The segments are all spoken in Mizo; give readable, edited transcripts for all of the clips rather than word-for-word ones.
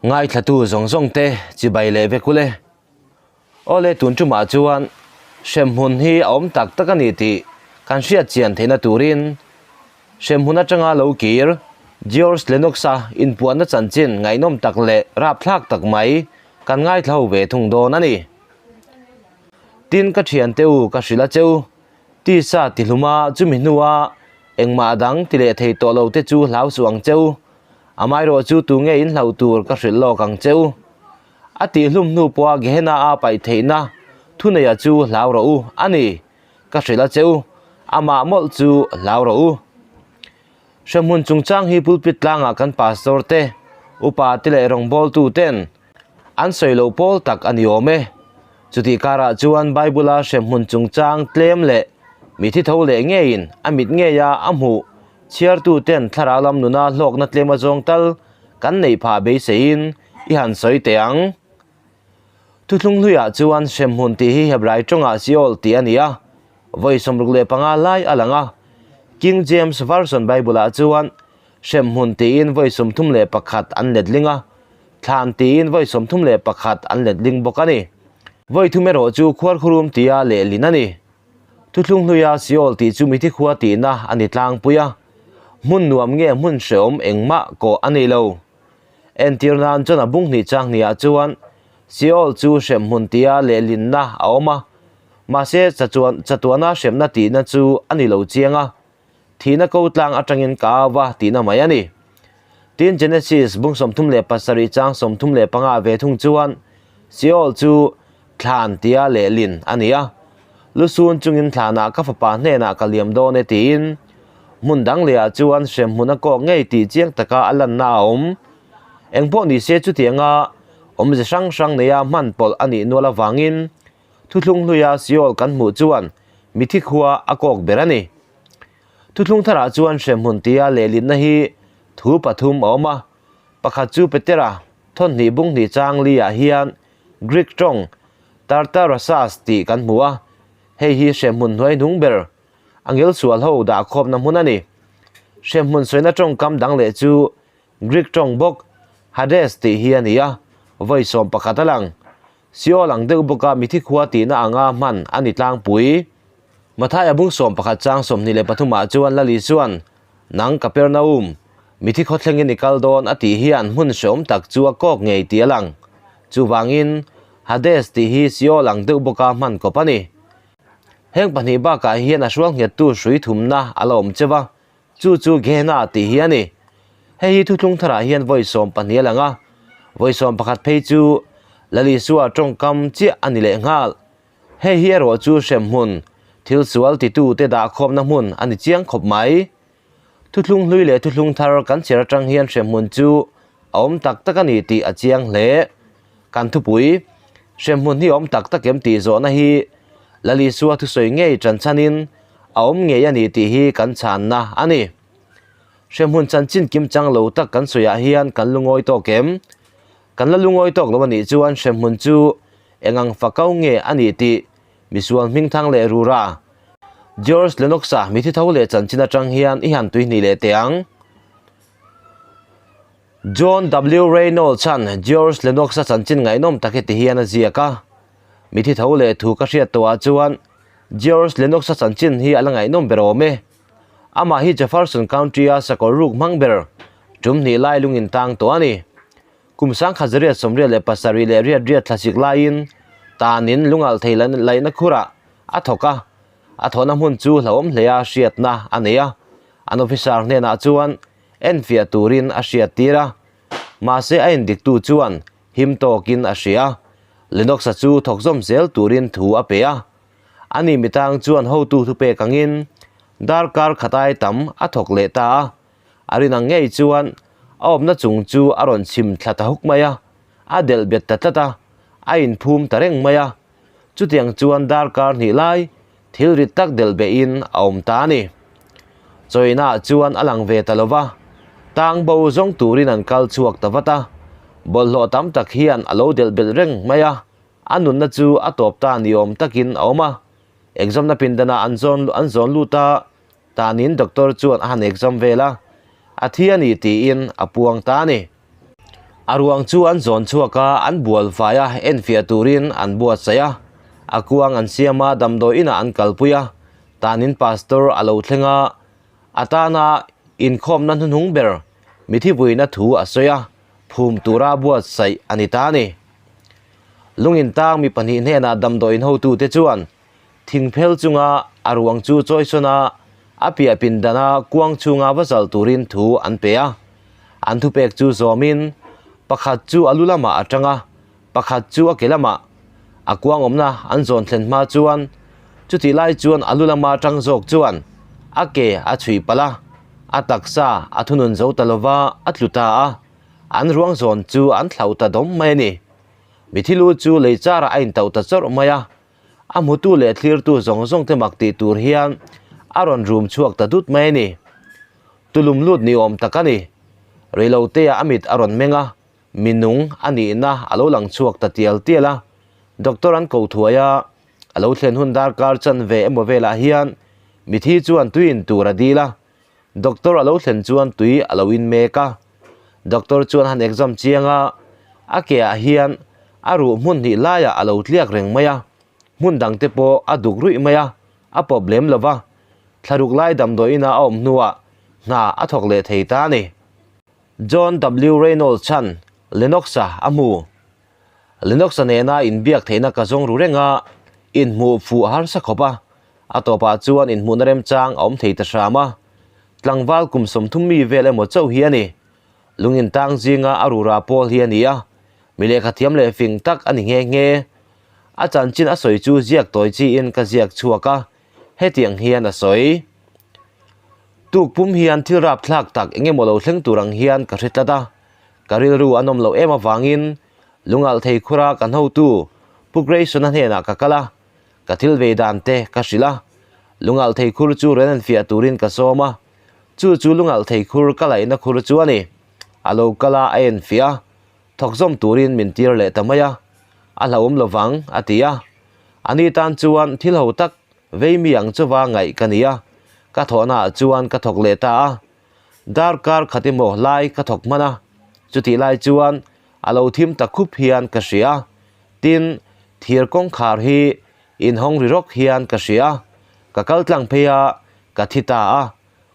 Ngaithlatu zawng zawng te chibai leh vek ule. Awle tun tumah chuan hremhmun hi a awm tak tak a ni tih kan hriat chian theihna turin hremhmun atanga lo kir George Lennox-a inpuanna chanchin ngaihnawm tak leh rapthlak tak mai kan ngaithla ho ve thung dawn a ni. Tin ka thiante u ka hrilh a che u, tisa tihluma chumi hnua engmah dang ti leh thei tawh lo te chu hlau suh ang che u, amaherawh chu tunge in hlauh tur ka hrilh lawk ang che u. A tihhlum hnu pawha Gehenna a paih theihna thuneia chu hlau rawh u a ni, ka hrilh a che u, amah mawlh chu hlau rawh u. Hremhmun chungchang hi pulpit tlangah kan pastor te, upa te leh rawngbawltu ten an sawi lo pawl tak a ni awm e. Chutih karah chuan Bible-a hremhmun chungchang tlem leh mi thi tho leh ngeiin a mit ngeia a hmuh chhiartu ten thlarau lam nuna hlawkna tlem azawng tal kan neih phah beiseiin i han sawi teh ang. Thuthlung hluiah chuan hremhmun tih hi Hebrai tawngah Sheol tih a ni a, vawi 65 lai a lang a. King James Version Bible-ah chuan hremhmun tiin vawi 31 an letling a, thlan tiin vawi 31 an letling bawk a ni. Vawi thum erawh chu khuarkhurum tia lehlin a ni. Thuthlung hluia Sheol tih chu mithi khua tihna a ni tlangpui a, hmun nuam nge hmun hrehawm engmah kawh a nei lo. Entir nan chuan a bung hnih chang hniah chuan Sheol chu hremhmun tia lehlinna a awm a, mahse chachuan chatuana hremna tihna chu a ni lo chiang a, thihna ko tlang atangin ka au va tihna mai a ni. Tin Genesis bung 37 chang 35 ve thung chuan Sheol chu thlan tia lehlin a ni a, lusun chungin thlanah ka fapa hnenah ka liam dawn e tiin hmun dang lehah chuan hremhmun a kawk ngei tih chiang taka a lanna a awm. Engpawh ni se chutianga awmze hrang hrang neia hman pawlh a nih nual avangin thuthlung hluia Seol kan hmuh chuan mithi khua a kawk ber a ni. Thuthlung tharah chuan hremhmun tia lehlinna hi thu pathum a awm a, pakhat chu Petera thawnhnih bung hnih chang liah hian Greek tawng Tartarasas tih kan hmu a, hei hi hremhmun hnuai hnung ber a ngil sual ho dahkhawpna hmun a ni. Hremhmun sawina tawngkam dang leh chu Greek tawng bawk Hades tih hi a ni a, vawi 11 a lang. Seol ang deuh bawka mithi khua tihna anga hman a ni tlangpui. Mathaia bung 11 chang 23 ah chuan Lali chuan, Nang Kapernaum, mithi khawthlengin i kal dawn a tih hian hmun hreawm tak chu a kawk ngei tih a lang. Chuvangin, Hades tih hi Seol ang deuh bawka hman kawp a ni. Heng pahnih bakah hian a hrual nghettu hrui thumna a la awm cheu a, chu chu Gehenna tih hi a ni. Hei hi thuthlung tharah hian vawi 12 a lang a, vawi 11 phei chu Lal Isua tawngkam chiah a ni lehnghal. Hei hi erawh chu hremhmun, thil sual titute dahkhawmna hmun a ni chiang khawp mai. Thuthlung hlui leh thuthlung thar kan chhiar atang hian hremhmun chu a awm tak tak a ni tih a chiang hle. Kan thupui, hremhmun hi awm tak tak em tih zawhna hi Lal Isua thusawi ngei tanchhanin a awm ngei a ni tih hi kan chhanna a ni. Hremhmun chanchin kim chang lo tak kan sawiah hian kan lungawi tawk em? Kan la lungawi tawk lo a nih chuan hremhmun chu eng ang fakau nge a nih tih misual hmingthang leh rura George Lennox-a mithi tho leh chanchin atang hian i han tuihnih leh teh ang. John W. Reynolds-a'n George Lennox-a chanchin ngaihnawm tak heti hian a ziak a, Mithi tho leh thu ka hriat tawhah chuan George Lennox-a chanchin hi a la ngaihnawm ber awm e. Amah hi Jefferson County-a sakawr ruk hmang ber tum hnih lai lungin tang tawh a ni. Kum sangkhat zariat sawmriat leh pasarih leh riat riat thlasik laiin tanin lungalh thei laihna khurah a thawk a, a thawhna hmun chu hlauhawm hlea hriatna a nei a. An officer hnenah chuan enfiah turin a hriattir a, mahse a indiktu chuan him tawkin a hria a, Lennox-a chu thawk zawm zel turin thu a pe a. Ani mitang chuan hotu thupek angin darkar khatai tam a thawk leh ta a, a rin ang ngei chuan a awmna chung chu a rawn chhim thla ta huk mai a, a delh bet ta tlat a, a inphum ta reng mai a. Chutiang chuan darkar hnih lai thil rit tak delh behin a awm ta a ni. Chawina chuan a lang ve ta lo va, tang bo zawng turin an kal chhuak ta vat a, bawlhhlawh tam tak hian a lo delh belh reng mai a, a nunna chu a tawp ta ni awm takin a awm a. Exam-na pindanah an zawn an zawn lut a, tanin doctor chuan a han exam vel a, a thi a ni tiin a puang ta a ni. A ruang chu an zawn chhuak a, an bual fai a, enfiah turin an buatsaih a. A kuang an siam a, damdawi inah an kalpui a. Tanin pastor a lo thleng a, a tana inkhawmna hnuhnung ber mithi vuina thu a sawi a, phum tura buatsaih a ni ta a ni. Lungin tang mi pahnih hnenah damdawiin hotute chuan Thingphel chunga a ruang chu chawisawn a, a piah pindana kuang chhunga va zal turin thu an pe a. An thupek chu zawmin pakhat chu a lu lamah a tang a, pakhat chu a ke lamah. A kuang awmna an zawn thlen hma chuan chutih lai chuan a lu lama tang zawk chuan a ke a chhuih palh a, a taksa a thunun zo ta lova a tlu ta a, an ruang zawn chu an thlauh ta dawm mai a ni. Mithi lu chu lei charah a intauh ta chawrh mai a. A hmutu leh thlirtu zawng zawng te mak tih tur hian a rawn rum chhuak ta dut mai a ni. Tulum lut ni awm tak a ni. Reilotea a mit a rawn meng a, mi nung a nihna a lo lang chhuak ta tial tial a. Doctor an ko thuai a, a lo thlen hun darkar chanve emaw velah hian mithi chuan tui in tur a dil a, Doctor a lo thlen chuan tui a lo in mek a, doctor chuan han exam chiang a, a ke ah hian a ruh hmun hnih laiah a lo tliak reng mai a, hmun dang te pawh a duk ruih mai a, a pawp lem lo va, thlaruk lai damdawiin ah a awm hnuah hna a thawk leh thei ta a ni. John W. Reynolds chan Lennox-a a hmu. Lennox-a nena inbiak theihna ka zawng ru reng a, inhmuh fuh a harsa khawp a, A tawpah chuan inhmuhna remchang a awm thei ta hram a, tlangval kum 30 mi vel emaw chauh hi a ni. Lungin tang zinga a rura pawl hi a ni a, mi lehkha thiam leh fing tak a ni nghe nghe. A chanchin a sawi chu ziak tawi chiin ka ziak chhuak a, hetiang hian a sawi. Tuk pum hian thil rapthlak tak eng emaw lo thleng tur ang hian ka hre tlat a, ka rilru a nawm loh em avangin lungalh thei khura kan hotu Pu Grayson-a hnenah ka kal a, Ka thil vei dan te ka hrilh a, lungalh thei khur chu rawn enfiah turin ka sawm a, chu chu lungalh thei khur ka laihna khur chu a ni. A lo kal a, a enfiah a, thawk zawm turin min tir leh ta mai a, a hlauhawm lo vang, a ti a. A ni tan chuan thil ho tak vei mi ang chauva ngaih ka ni a, ka thawhnaah chuan ka thawk leh ta a. Darkar khat emaw lai ka thawk hman a, chutih lai chuan a lo thim ta khup hian ka hria a. Tin, thir kawngkhar hi inhawng ri rawk hian ka hria. Ka kal tlang phei a, ka thi ta a.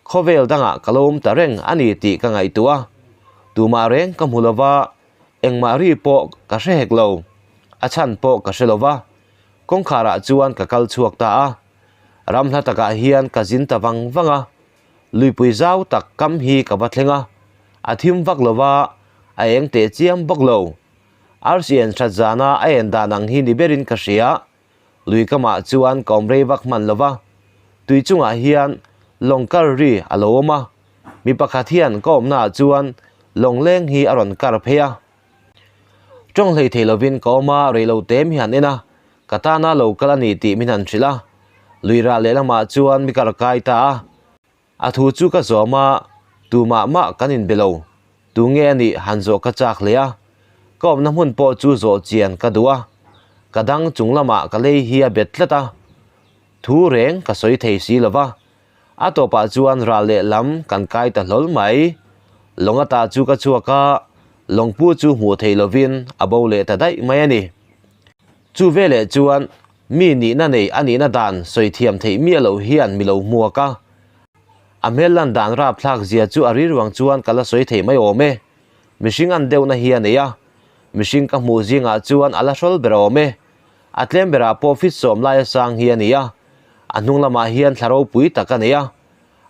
Khawvel dangah ka lo awm ta reng a ni tih ka ngaihtuah a. Tumah reng ka hmu lova, engmah ri pawh ka hre hek lo. A chhan pawh ka hre lova. Kawngkharah chuan ka kal chhuak ta a. Ram hla takah hian ka zin ta vang vang a. Luipui zau tak kam hi ka va thleng a. A thim vak lova, a eng teh chiam bawk lo. Arsian hrat zana a en dan ang hi ni berin ka hria. Lui kamah chuan ka awm rei vak hman lo va, tui chungah hian lawng kar ri a lo awm a, mi pakhat hian ka awmnaah chuan lawng leng hi a rawn kar phei a. Tawng hlei thei lovin ka awm a, rei lo te mi han en a, ka tana lo kal a ni tih min han hrilh a. Lui rah lehlamah chuan mi kar kai ta a. A thu chu ka zawm a, tumah mah kan inbe lo. Tu nge a nih han zawh ka chak hle a, ka awmna hmun pawh chu zawh chian ka duh a, ka dang chung lamah ka lei hi a bet tlat a, thu reng ka sawi thei si lo va, a tawpah chuan ral leh lam kan kai ta hlawl mai. Lawng ata chu ka chhuak a, lawngpu chu hmuh theih lovin a bo leh ta daih mai a ni. Chu veleh chuan mi nihna nei a nihna dan sawi thiam theih miah loh hian mi lo hmuak a. A hmel lan dan rapthlak zia chu a riruang chuan ka la sawi theih mai awm e. Mihring an deuhna hi a nei a, mihring ka hmuh zingah chuan a la hrawl ber awm e. A tlem berah pawh fit sawm laia sang hi a ni a, a hnung lamah hian thla ropui tak a nei a.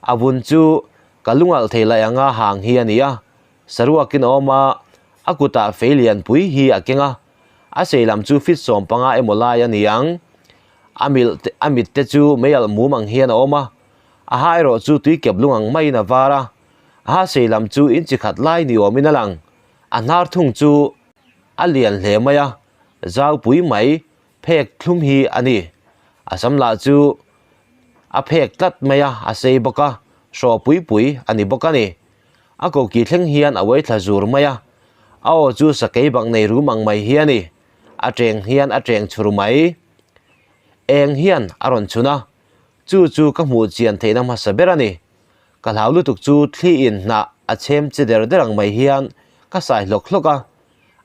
A vun chu ka lungalh thei laih anga hang hi a ni a, saruakin a awm a, a kutah fei lianpui hi a keng a. A sei lam chu fit 15 emaw lai a ni ang. A milh te a mit te chu meialh mum ang hian a awm a, a ha erawh chu tui kep lung ang maiin a var a, a ha sei lam chu inchi khat lai ni awmin a lang. A hnar thung chu a lian hle mai a, zau pui mai phek thlum hi a ni. A sam lah chu a phek tlat mai a, a sei bawk a, hraw pui pui a ni bawk a ni. A koki thleng hian a uai thla zur mai a, a aw chu sakei bak nei rum ang mai hi a ni. A cheng hian a cheng chhur mai. Eng hian a rawn chhun a, chu chu ka hmuh chian theihna hmasa ber a ni. Ka hlau lutuk chu thli in hnah a chhem che der der ang mai hian ka sai hlawk hlawk a.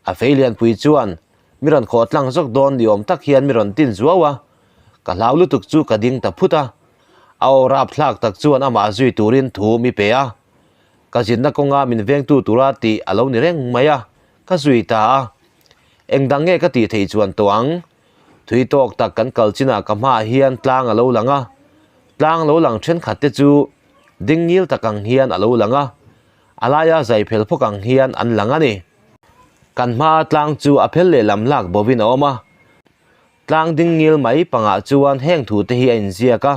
A fei lianpui chuan mi rawn khawh tlang zawk dawn ni awm tak hian mi rawn tin zuau a, ka hlau lutuk chu ka ding ta phut a. A aw rapthlak tak chuan amah zui turin thu mi pe a. Ka zinna kawnga min vengtu tura tih a lo ni reng mai a, ka zui ta a. Eng dang nge ka tih theih chuan tawh ang? Thui tawk tak kan kal chinah ka hmaah hian tlang a lo lang a, tlang lo lang thenkhat te chu ding ngil tak ang hian a lo lang a, a laia zai phel phawk ang hian an lang a ni. Kan hmaa tlang chu a phel lehlam lak bovin a awm a, tlang ding ngil mai pangah chuan heng thu te hi a inziak a,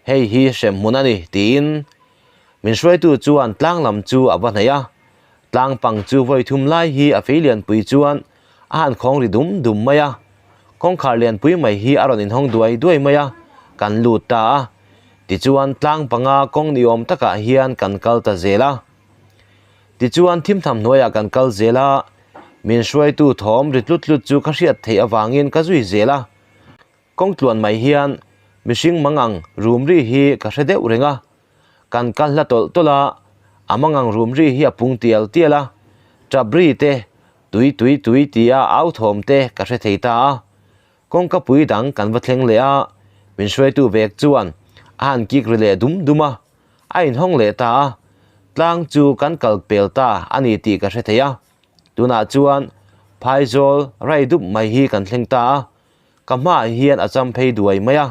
hei hi hremhmun a ni tiin min hruaitu chuan tlang lam chu a va hnaih a, tlang pang chu vawi thum lai hi a fei lianpui chuan a han khawng ri dum dum mai a, kawngkhar lianpui mai hi a rawn inhawng duai duai mai a, kan lut ta a, tichuan tlang panga kawng ni awm takah hian kan kal ta zel a. Tichuan thimtham hnuaiah kan kal zel a, min hruaitu thawm ri tlut tlut chu ka hriat theih avangin ka zui zel a, kawng tluan mai hian mihring mangang rum ri hi ka hre deuh reng a, kan kal hla tawlh tawlh a, a mangang rum ri hi a pung tial tial a, tap ri te, tui tui tui tia au thawm te ka hre thei ta a, kawngka pui dang kan va thleng leh a, min hruaitu vek chuan a han kik ri leh dum dum a, a inhawng leh ta a, tlang chu kan kal pel ta a ni tih ka hre thei a, tunah chuan phaizawl rai dup mai hi kan thleng ta a, ka hmaah hian a cham phei duai mai a.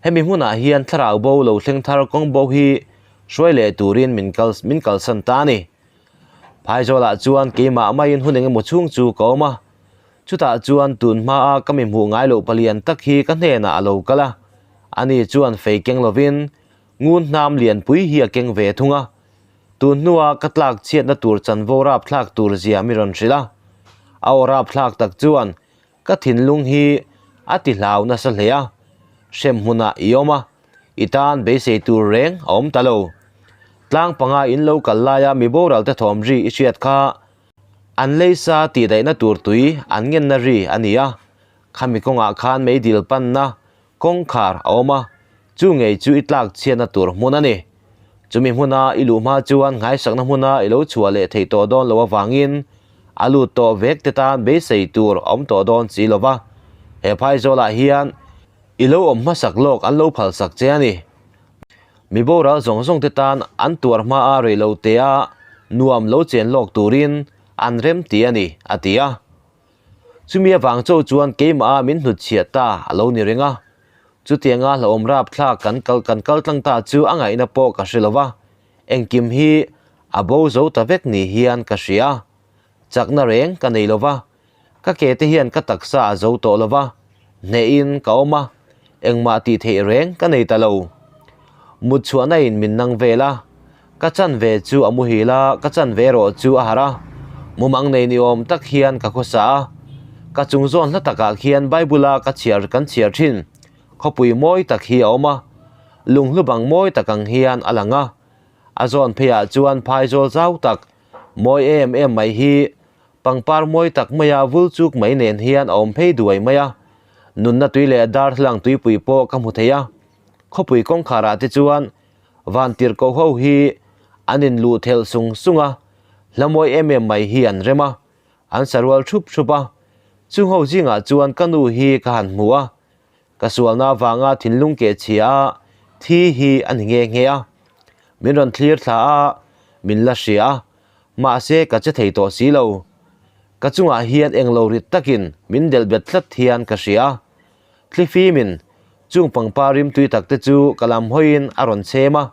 Hemi hmunah hian thlarau bo lo thleng thar kawng bo hi hruai leh turin min kal min kalsan ta a ni. Phaizawlah chuan keimah maiin hun engemaw chhung chu ka awm a, chutah chuan tun hmaa ka mi hmuh ngai loh palian tak hi ka hnenah a lo kal a, ani chuan fei keng lovin ngun hnam lianpui hi a keng ve thung a, tun hnua ka tlak chhiatna tur chanvo rapthlak tur zia mi rawn hrilh a, a aw rapthlak tak chuan Ka thinlung hi a ti hlau nasa hle a, hrem hmunah i awm a, i tan beisei tur reng a awm ta lo. Tlang panga in lo kal laia mi boral te thawm ri i hriat kha an leisa tihdaihna tur tui an ngenna ri a ni a, khami kawngah khan meidil panna Kawngkhar a awm a, chu ngei chu i tlak chhiatna tur hmun a ni. Chumi hmuna i luh hma chuan nghaisakna hmuna i lo chhuah leh theih tawh dawn loh avangin a lut tawh vek te tan beisei tur a awm tawh dawn si lo va. He phaizawlah hian i lo awm hmasak lawk an lo phalsak che a ni. Mi boral zawng zawng te tan an tuar hmaa rei lo tea nuam lo chen lawk turin an rem ti a ni, a ti a. Chumi avang cho chuan keimah a min hnutchhiah ta a lo ni reng a, chutianga hlauhawm rapthlak kan kal kan kal tlang ta chu a ngaihna pawh ka hre lo va, engkim hi a bo zo ta vek ni hian ka hria. Chakna reng ka nei lo va, ka ke te hian ka taksa a zo tawh lo va, hnehin ka awm a, engmah tih theih reng ka nei ta lo. Mut chhuahna in min nang vel a, Ka chanve chu a muhil a, ka chanve erawh chu a harh a. Mumang nei ni awm tak hian ka khawsa a. Ka chung zawn hla takah khian Bible a ka chhiar kan chhiar thin. Khawpui mawi tak hi a awm a. Lunghlu bang mawi tak ang hian a lang a. A zawn pheiah chuan phaizawl zau tak, mawi em em mai hi pangpar mawi tak maia vul chuk mai nen hian a awm phei duai mai a. Nunna tui leh darthlalang tuipui pawh ka hmu thei a. Khawpui kawngkharah te chuan Vantirhkoh ho hi an inluh thelh sung sung a, hla mawi em em mai hi an rem a, an sarual thup thup a. Chung ho zingah chuan ka nu hi ka han hmu a, ka sualna avanga thinlung keh chhia a thi hi a ni nghe nghe a. Min rawn thlir thla a, min la hria a, mahse ka che thei tawh si lo. Ka chungah hian englo rit takin min delh bet tlat hian ka hria a. Thlifimin chung pangpar rimtui tak te chu ka lam hawiin a rawn chhem a,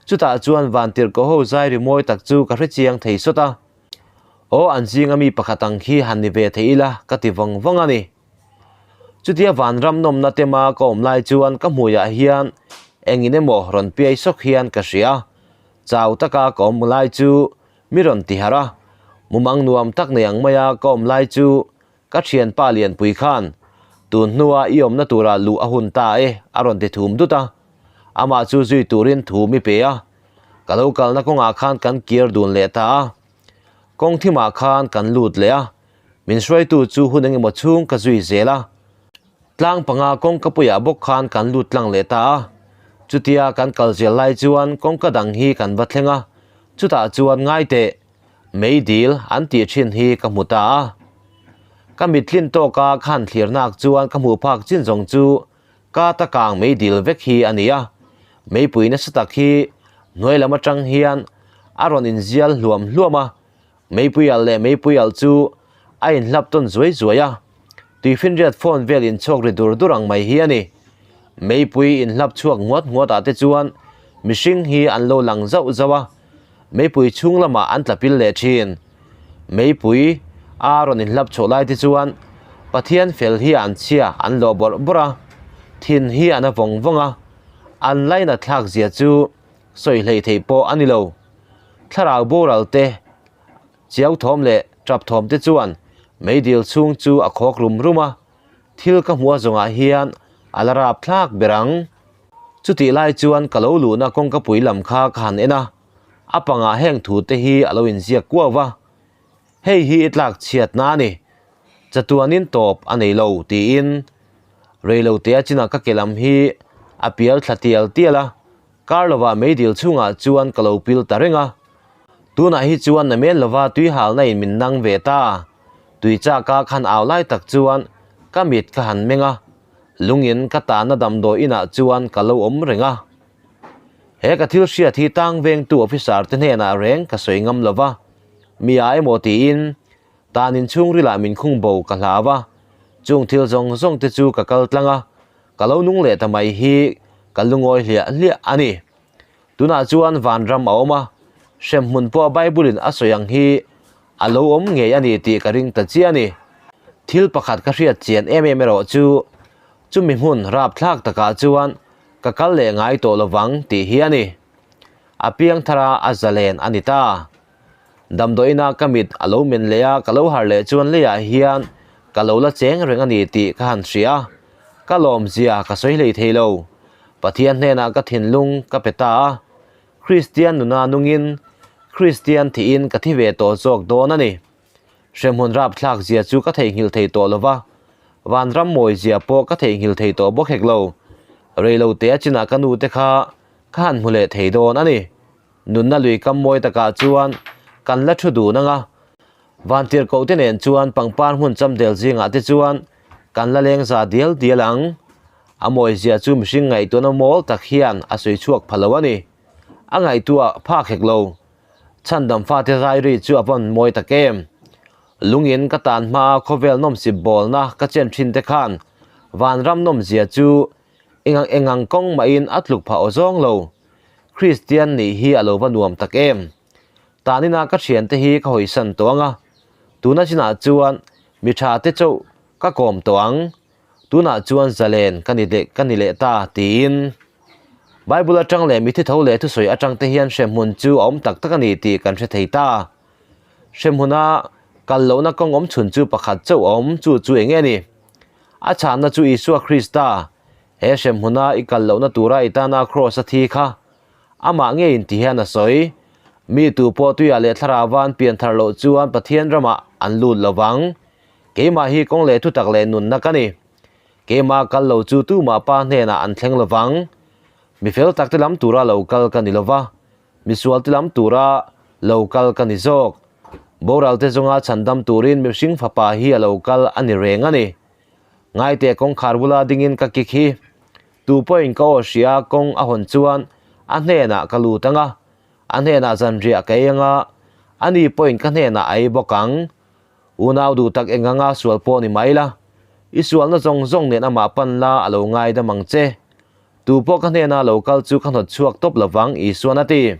chutah chuan vantirhkoh ho zai ri mawi tak chu ka hre chiang thei sawt a. Aw an zinga mi pakhat ang khi han ni ve thei ila ka ti vawng vawng a ni. Chutia vanram nawmna tema ka awm lai chuan ka hmuiah hian engin emaw rawn piai sawk hian ka hria a, chau taka ka awm lai chu mi rawn ti harh a, mumang nuam tak nei ang maia ka awm lai chu Ka thianpa Lianpui khan tun hnua i awmna tura luh a hun ta e a rawn ti thum dut a, amah chu zui turin thu mi pe a, ka lo kalna kawngah khan kan kir dun leh ta a, kawng thimah khan kan lut leh a, min hruaitu chu hun engemaw chhung ka zui zel a, tlang panga kawngka puiah bawk khan kan lut tlang leh ta a, chutia kan kal zel lai chuan kawngka dang hi kan va thleng a, chutah chuan ngai teh. Meidil an tih thin hi ka hmu ta a. Ka mittlin tawka ka han thlirnak chuan ka hmuh phak chin zawng chu ka ta kang meidil vek hi a ni a. Meipui nasa tak hi hnuai lam atang hian a rawn inzial hluam hluam a. Meipui alh leh meipui alh chu a inhlap tawn zuai zuai a, tuifinriat phone vel inchhawk ri dur dur ang mai hi a ni. Meipui inhlap chhuak nguat nguat ah te chuan mihring hi an lo lang zauh zauh a, meipui chhung lamah an tla pil leh thin. Meipui a rawn inhlap chhuah lai te chuan Pathian fel hi an chhia an lawh bawrh bawrh a, thin hi an a vawng vawng a, an lainat thlak zia chu sawi hleih theih pawh a ni lo. Thlarau boral te, chiau thawm leh tap thawm te chuan meidil chhung chu a khawk rum rum a, thil ka hmuh a zawngah hian a la rap thlak ber ang. Chutih lai chuan ka lo luhna kawngkapui lam kha ka han en a, a pangah heng thu te hi a lo inziak kuau va, Hei hi i tlak chhiatna a ni, chatuanin tawp a nei lo tiin reilotea chinah ka ke lam hi a pial thla tial tial a, Kar lovah meidil chhungah chuan ka lo pil ta reng a, tunah hi chuan na men lova tui halna in min nang ve ta. Tui chaka khan au lai tak chuan ka mit ka han meng a, lungin ka tanna damdawi inah chuan ka lo awm reng a. He ka thil hriat hi tang vengtu officer te hnenah reng ka sawi ngam lova, mi a emaw tiin tan inchhungrilah min khung bo ka hlau a, chung thil zawng zawng te chu ka kal tlang a, Ka lo nung leh ta mai hi ka lungawi hliah hliah a ni. Tunah chuan vanram a awm a, hremhmun pawh Bible-in a sawi ang hi a lo awm ngei a ni tih ka ring ta chiah a ni. Thil pakhat ka hriat chian em em erawh chu, chumi hmun rapthlak takah chuan ka kal leh ngai tawh lovang tih hi a ni. A piangthara a zalen a ni ta. Damdawiina ka mit a lo men leh a, ka lo harh leh chuan leiah hian ka lo la cheng reng a ni tih ka han hria a, ka lawmzia ka sawi hlei thei lo. Pathian hnenah ka thinlung ka pe ta a, Kristian nuna nungin Kristian thihin ka thi ve tawh zawk dawn a ni. Hremhmun rapthlak zia chu ka theihnghilh thei tawh lo va, vanram mawi zia pawh ka theihnghilh thei tawh bawk hek lo. Reilote a chinah ka nute kha ka han hmu leh thei dawn a ni. Nunna lui kam mawi takah chuan kan la thu dun ang a, vantirhkoh te nen chuan pangpar hmun chamdel zingah te chuan kan la leng za dial dial ang. A mawizia chu mihring ngaihtuahna mawl tak hian a sawi chhuak pha lo a ni. A ngaihtuah phak hek lo. Chhandam fate zai ri chu a vawn mawi tak em. Lungin ka tan hmaa khawvel nawmsip bawlna ka chen thin te khan vanram nawmzia chu engang engang kawng mahin a tluk phah aw zawng lo. Kristian nih hi a lo va nuam tak em? Tanina ka thiante hi ka hawisan tawh ang a, tuna chinah chuan mi tha te chauh ka kawm tawh ang, tunah chuan zalen ka ni leh ka ni leh ta tiin. Bible atang leh mithi tho leh thusawi atang te hian hremhmun chu a awm tak tak a ni tih kan hre thei ta. Hremhmuna kal lohna kawng awm chhun chu pakhat chauh a awm, chu chu eng nge ni? A chhanna chu Isua Krista He hremhmuna i kal lohna tura i tana kraws a thi kha amah ngeiin ti hian a sawi. Mi tu pawh tuiah leh thlarauvan pian thar loh chuan Pathian ramah an lut lo vang. Keimah hi kawng leh thutak leh nunna ka ni. Keimah kal lo chu tumah pa hnenah an thleng lo vang. Mi fel tak te lam tura lo kal ka ni lo va, misual te lam tura lo kal ka ni zawk. Boral te zawnga chhandam turin mihring fapa hi a lo kal a ni reng a ni. Ngaite kawngkhar bula dingin ka kik hi. Tu pawhin ka aw hria kawng a hawn chuan a hnenah ka lut ang a, a hnenah zanriah ka ei ang a, ani pawhin ka hnenah a ei bawk ang. Unau duh tak eng anga sual pawh ni mai la, i sualna zawng zawng nen amah pan la a lo ngaidam ang che. Tu pawh ka hnena lo kal chu ka hnawt chhuak tawp lovang Isuan a ti.